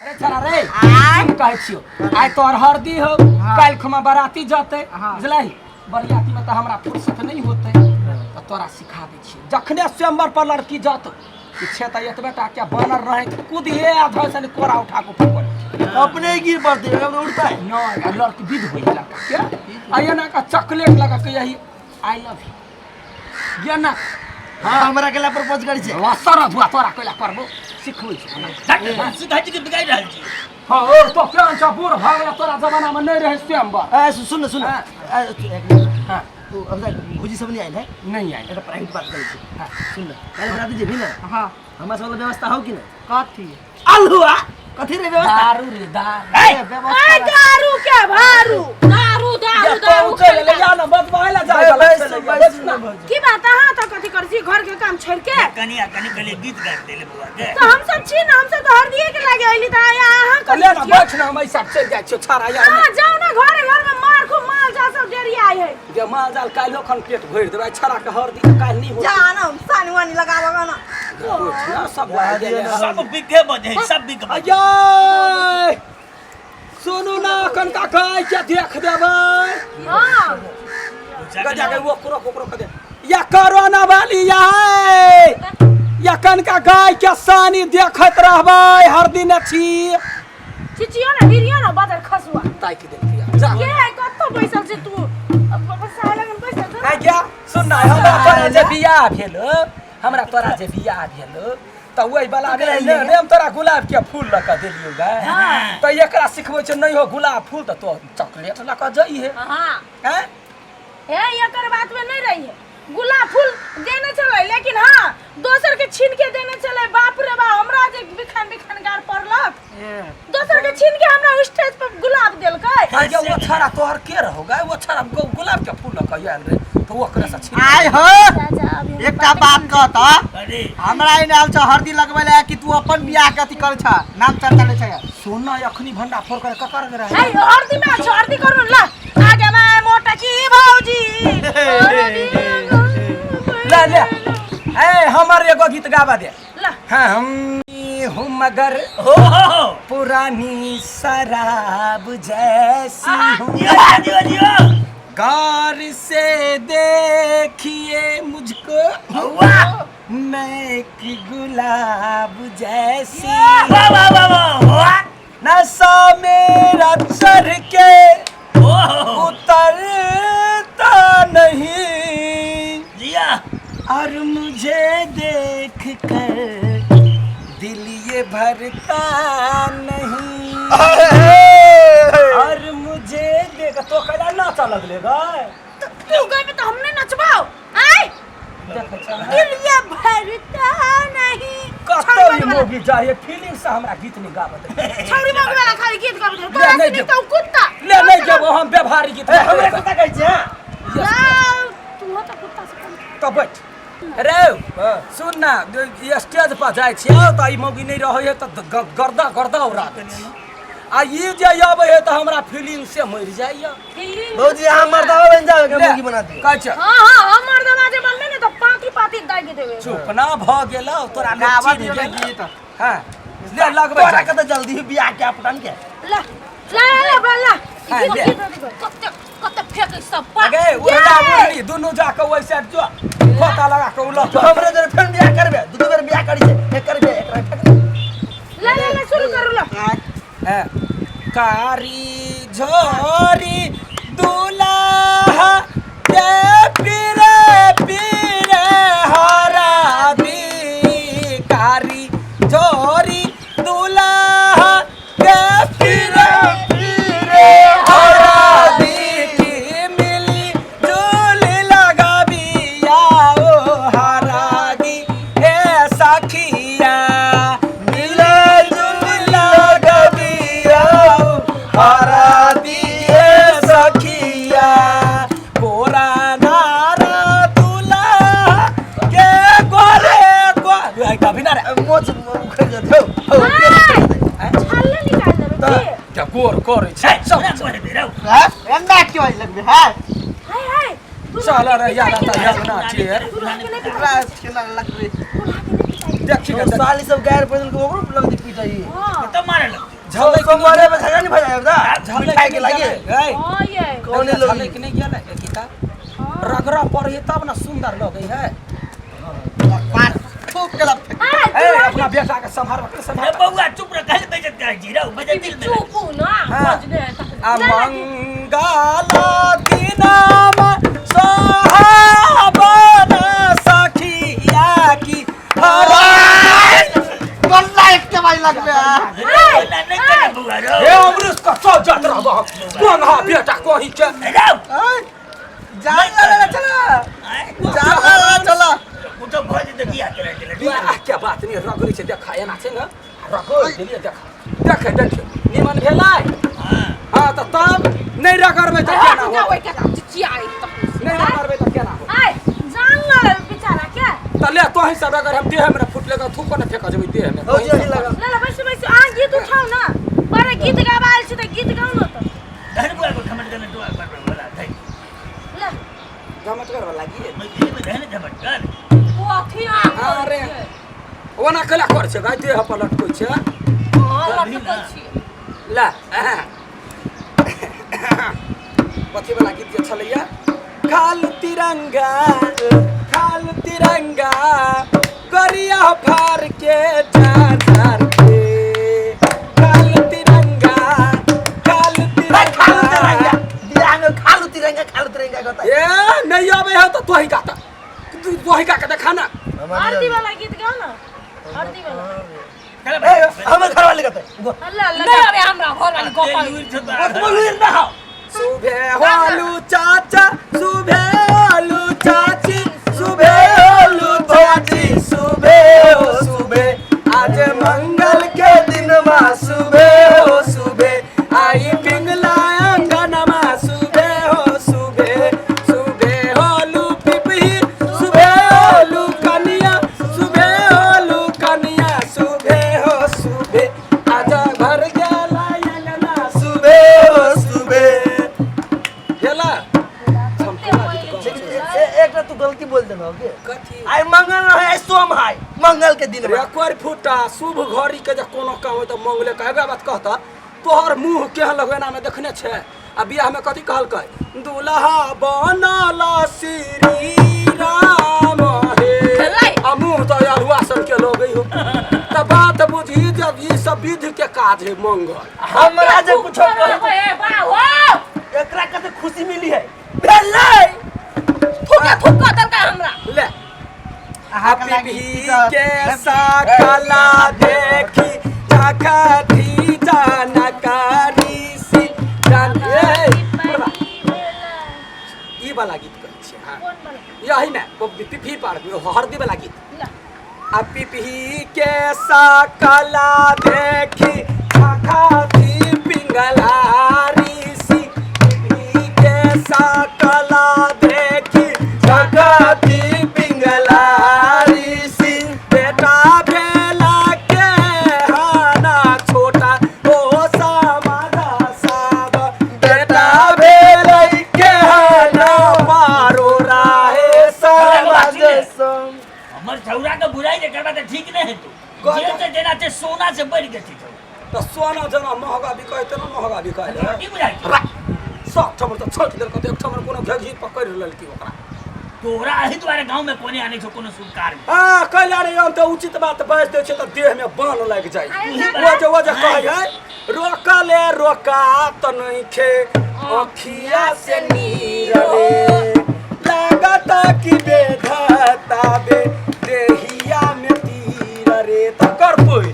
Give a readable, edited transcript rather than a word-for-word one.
अरे छोरा रे, हम कहै छियौ आइ तोहर हरदी हो, काल्हि खुमा बराती जतै, बुझलही? बरियाती में तऽ हमरा फुर्सत नहीं होतै, तऽ तोरा सिखा दै छियौ। जखने स्वयंवर पर लड़की जत कि छे तऽ एतबे टा के बनर रहै, कूदिहे आ धर से कोरा उठा के ऊपर कर। अपने ही गिर पड़ते हैं, उड़ता है। नहीं, आ लड़की विध होइ लड़का के आ एना का चॉकलेट लगा के यही I love you ये ना। हाँ, हमरा के ला प्रपोज करै छै। लसर धुआ तोरा कैला करबो सिखबै छै हमरा। सीधा जी के बिगाड़ि रहल छी। हाँ, ओ तो केहन छ बूढ़ भऽ गेल, तोरा जमाना में नहीं रहे स्वयंवर। ए, सुन सुन। हाँ। ए, तू एक मिनट। हाँ। तू अब तक भौजी सब नहीं आयल है? नहीं आयल। एकटा प्राइवेट बात करै छी। हाँ। सुन न, काल्हि बराती जेबही ने? हाँ। हमरा सब व्यवस्था हो कि नहीं? कथी? अल्हुआ कथी रे व्यवस्था? दारू रे दारू। ए, व्यवस्था ए, दारू के भारू दारू दारू या दारू तो चल ले या ना बदमाई ला जाय बैस, वाला चले बैस, बैस ना। बैस। की बात अहाँ तो कथी करै छी घर के काम छोड़ के? कनिया कनि कनि गीत गा देले बौआ के। तो हम सब छी ना, हम सब तो हरदिए के लागे अइली त अहाँ कथी ले ना छियै? बैठ ना, हम ऐसा चल जाइ छियो छाड़ा यार। अहाँ जाउ ना घरे, घर में मार खूब माल जाल सब डेरिया है। जे माल जाल काल्हो खन पेट भरि देबै छाड़ा के हरदी के काल्हि नहीं होतै। जा ना सानी वानी लगा लगा ना। बैठ ना, सब भए गेलै। सब बिके बजे सब बिके बजे। अजय सुनू ना, कनका गाय के देख देबै। हां। गजा के ओकरो ओकरो के दे या कोरोना वाली या है या कनका गाय के सानी देखत रहबै हर दिन छी। चिचियो ना डिरियो ना बदर खसुआ। ताकि देलकै जा। के है कत्तो बैसल छै तू? अब साला बैसल छै। आ गया सुन ना, हमरा तोरा जे बियाह भेल, हमरा तोरा जे बियाह भेल तऽ ओहि वाला तू ने गेलै ने हम तोरा गुलाब के फूल लऽ कऽ देलियौ गे। तऽ एकरा सिखबै छै नहि हो गुलाब फूल तऽ तो चॉकलेट लऽ कऽ जइहे। हां। हैं? हे एकर बात में नहीं रही है। गुलाब फूल देने चले लेकिन हाँ दोसर के छीन के देने चले। बाप रे बा हमरा जे बिखान बिखान गार पड़लक, दोसर के छीन के हमरा स्टेज पर गुलाब देलकै। हाँ, ये वो छाड़ा तोहर के रहो गे, वो छाड़ा गुलाब के फूल लऽ कऽ आयल रे तऽ ओकरे से छीन। आय हो, एकटा बात कह त। अरे हमरा एने आयल छ हरदी लगबै ले कि तू अपन बियाह के अथी करै छ, नाम चर्चा ले छ? सुन ना, अखनी भंडा फोड़ कर ककर के रहे। हे हरदी में छ हरदी करू ला आगे में मोटा की भौजी। ले ले ए हमर एगो गीत गाबा दे। ला। हाँ, हम हूँ मगर हो हो हो पुरानी शराब जैसी हूँ। जियो जियो जियो। गौर से देखिए मुझको वाह। मैं एक गुलाब जैसी। वाह वाह वाह वाह वाह। नशा मेरा चढ़ के ओहो। उतरता नहीं। जिया। और मुझे देख कर दिल ये भरता नहीं। और मुझे देख तो कैला नाचा लगले गए। तू गए में तो हमने नचबाओ आय दिल ये भरता नहीं। कतौ ई मोगी जाए फीलिंग से हमरा गीत नहीं गाबत। छौरी मौगी वाला खाली गीत गाबत ले, तोरा से नहीं नीक जेबो। तो कुत्ता। ले नहीं जेबो हम व्यवहारिक गीत। ए, हमरा कुत्ता कहै छै? या, तू हो तो कुत्ता से कम। तो बैठ रे सुन ना, ई स्टेज पर जाइ छियौ तऽ ई मौगी नहि रहै है तऽ गर्दा गर्दा उड़ा दै छै। आ ई जे अबै है तऽ हमरा फीलिंग से मरि जाइया। भौजी अहाँ मर्दावा बनि जाओ, एकरा मुर्गी बना दियौ। कहै छै। हाँ हाँ हम मर्दावा जे बनबे ने तऽ पाती पाती दागि देबै। चुप ना भऽ गेलौ तोरा लोक गाबऽ चिन्ह दियौ ने गेल। गीत। हाँ, ले लगबै तोरा जाइ। कतऽ जल्दी बियाह के अपटान के। ला ला ला ला ला। हाँ, गीत ले। गीत गीत कते कते फेकै सब पा। अगे उड़ला उड़ली दुनू जा कऽ ओहि साइड जो खोता लगा कऽ उलट। तो हमरे जरे फेर बियाह करबे, दू दू बेर बियाह करी छै, एक करबे एकरा फेक दे। ला ला ला शुरू करू ला। हाँ। कारी झोरी दुल्हा के पीरे पीरे हरा दी। कारी झोरी दुल्हा के पीरे पीरे हरा दी। की मिली जुली लगाबिया ओ हरा दी ए सखिया। मिले जुली लगाबिया ओ हरा दी ए सखिया। गोरा नारा दुल्हा के गोरे गो कभी ना रे। मोच उखड़ जेतौ। हौ, छाले निकाल देबै की? क्या गोर करै छै सब सब। हैं? एन्ना क्यों लगबे है? हाय हाय तू चल रे यार त यमुना चेर। दुल्हा के नहीं एकरा पिटाई। केना लगबे? दुल्हा के नहीं पिटाई। देखी के साली सब गायर पैदल के ओकरो लगतै पीटै। हां। कतऽ मारे लगतै? झलक सोमवारे में झगड़ा नहीं भऽ जाए दा मिठाई के लागे ए हां ये कौन लोग झलक नहीं गेलै ए गीता रगड़ा पर है तब ना सुंदर लगै है। पार थूक के लप ए अपना बेटा के संभार के ए संभार। बउआ चुप रह, काहे बेइज्जत करै छी रौ, बेइज्जत दिल में चुप ना बजने आ मंगल दिनाम सोहावन सखिया की हरा गल्ला एक के भाई लगबे रौ, ना नहीं करे बउआ रौ। हे अमृत का सौ जात रहब कोन हा बेटा कही के रौ जान ला चला जान ला चला कुछो भऽ जेतै बियाह करा के बियाह के बात नहीं रगड़ी छै देखा एना छै ने रगड़ देलियै देखा देखे देखे निमन भेलै। हां तऽ तब नहीं रगड़बै तऽ केना जा हो ओइ के चिचियाई तक नहीं रगड़बै तऽ केना हो। आय जान ले बेचारा के तऽ ले तोही सब रगड़ हम देह में न फुटले तऽ थूको न फेंक जेबै देह में। हो जी लगा ले ले बैसु बैसु अहाँ गीत उठाउ ना बड़े गीत गाबा आयल छी तऽ गीत गाउ न तऽ धन बुआ को खमट कर दुआ पर वाला थई ले झमटगर वाला गीत मैथिली में धन झमट कर ओ अथी अहाँ अरे ओना केला कर छै गाय देह पर लटकै छै। हां लटकै छी ले कथी वाला गीत जे छलैया खाल तिरंगा खाल तिरंगा गरिया फार के झार के खाल तिरंगा खाल खालू तिरंगा तिरंगा बियाह में खालू तिरंगा कहता। ए नहीं आबै है तऽ तोही गाता तोही गा के देखा ना। हरदी वाला गीत गाउ ना हरदी वाला। चल ए हमर घर वाले कहते अल्लाह अल्लाह नहीं अबे हमरा घर वाली गोपाल बोल ना हो। सुबह होलू चाचा सुबह होलू चाची सुबह होलू चाची सुबह हो सुबह आज मंगल के दिन मा सुबह हो सुबह आई पिंगला अंगनमा सुबह हो सुबह सुबह होलू पिपही सुबह होलू कनिया सुबह होलू कनिया सुबह हो सुबह आज घर गेला अंगना सुबह हो सुबह गेला। एकटा तू गलती बोल देलहो के कथी आइ मंगल रहे आइ सोम है मंगल के दिन में रेकॉर्ड फूटा शुभ घड़ी के जे कोनो काम होय तऽ मंगले कहबे बात कहता तोहर मुंह केहन लगै एना में देखने छै आ बियाह में कथी कहलकै दुल्हा बनल श्री राम हे आ मुंह तऽ अरुआ सन के लगै हो तऽ बात बुझी जब ई सब विध के काज है मंगल। हमरा जे कुछो कहे ए बा हो एकरा कते खुशी मिली है भेलै थुका थुका दलका हमरा ले पिपही के सकला देखी झखती जानकारी सी जान ए ई वाला गीत कहै छियै। हां कोन वाला यही ने पिपही पर हरदी वाला गीत। ला आ पिपही के सकला देखी झखती पिंगलारी सी पिपही के सकला देखी झखती पिंगलारी सी बेटा भेला के हाना छोटा ओ समाधा साब बेटा भेलै के हाना पारो राहे समाज हमर छौरा के बुराई जे करबा त ठीक नहीं हेतौ। जे जे जेना छै सोना से बढ़ि के छै तऽ सोना जेना महगा बिकै तेना महगा बिकै की बुझाइ छै? सब ठमर तऽ छोटि देलकै तऽ एक ठमर कोनो घेघी पकड़ि लेलकै ओकरा। तोरा एहि दुआरे गाँव में कोने आनै छौ कोनो शुभ कार्य में। हाँ कैला रे हम तऽ उचित बात बाजि दै छै तऽ देह में बान लागि जाइ। ओ जे कहै है रोकले रोका तऽ नहीं खे अखिया से नीर रे लागता कि बेधता बे देहिया में तीर रे तऽ करबै।